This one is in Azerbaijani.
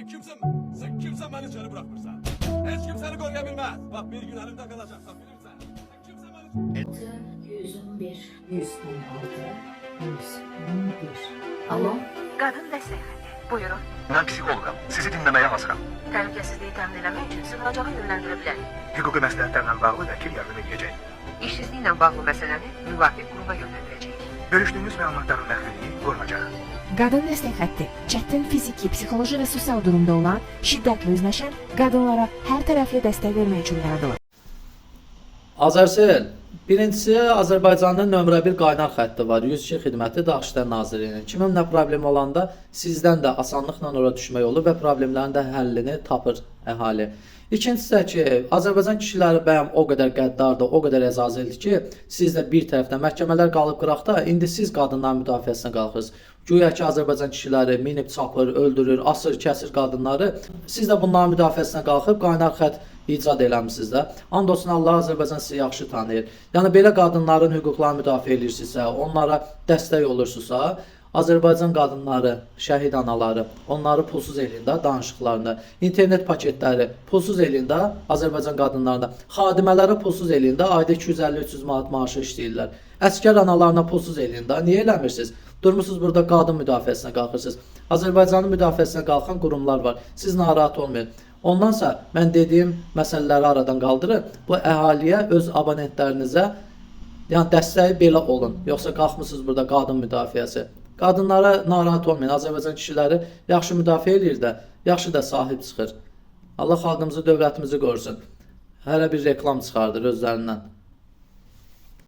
Sen kimsin? Sen kimsen beni içeri bırakmırsan? Hiç kim seni koruyabilmez. Bak bir gün elimde kalacaksan bilirsen. Sen kimsen beni... 111. 116, 111. Alo. Qadın dəstək xətti. Buyurun. Mən psixoloqam. Sizi dinləməyə hazıram. Təhlükəsizliyi təmin eləmək üçün sığınacağa yönləndirə bilərik. Hüquqi məsləhətlərlə bağlı vəkil yardım edəcək. İşsizliklə bağlı məsələni müvafiq quruma yönləndirəcəyik. Bölüşdüyünüz məlumatların məxfiliyi qorunacaq. Qadın dəstək xətti çətin fiziki, psixoloji və sosial durumda olan, şiddətlə üzləşən qadınlara hər tərəfli dəstək vermək üçün yaradılıb. Azərsel, birincisi Azərbaycanın nömrə 1 qaynar xətti var. 102 xidməti Daxili İşlər Nazirliyinin. Kimin nə problemi olanda sizdən də asanlıqla ora düşmək olur və problemlərin də həllini tapır əhali. İkincisi də ki, Azərbaycan kişiləri bəyəm o qədər qəddardır, o qədər əzazildir ki, siz də bir tərəfdən məhkəmələr qalıb qıraqda, indi siz qadınların müdafiəsinə qalxırsınız. Güya ki, Azərbaycan kişiləri minib çapır, öldürür, asır, kəsir qadınları. Siz də bunların müdafiəsinə qalxıb qaynar xətt icad eləmisiniz də. And olsun Allah, Azərbaycan sizi yaxşı tanıyır. Yəni belə qadınların hüquqlarını müdafiə eləyirsinizsə, onlara dəstək olursunuzsa, Azərbaycan qadınları, şəhid anaları, onları pulsuz eləyin də danışıqlarını, internet paketləri pulsuz eləyin də Azərbaycan qadınlarına, xadimələrə pulsuz eləyin də ayda 250-300 manat maaşı işləyirlər. Əskər analarına pulsuz eləyin də. Niyə eləmirsiniz? Durmusunuz burada qadın müdafiəsinə qalxırsınız. Azərbaycanın müdafiəsinə qalxan qurumlar var. Siz narahat olmayın. Ondansa mən dediyim məsələləri aradan qaldırın. Bu əhaliyə, öz abonentlərinizə yəni dəstəyi belə olun. Yoxsa qalxmısınız burada qadın müdafiəsi. Qadınlara narahat olmayın. Azərbaycan kişiləri yaxşı müdafiə eləyir də, yaxşı da sahib çıxır. Allah xalqımızı, dövlətimizi qorusun. Hələ bir reklam çıxardır özlərindən.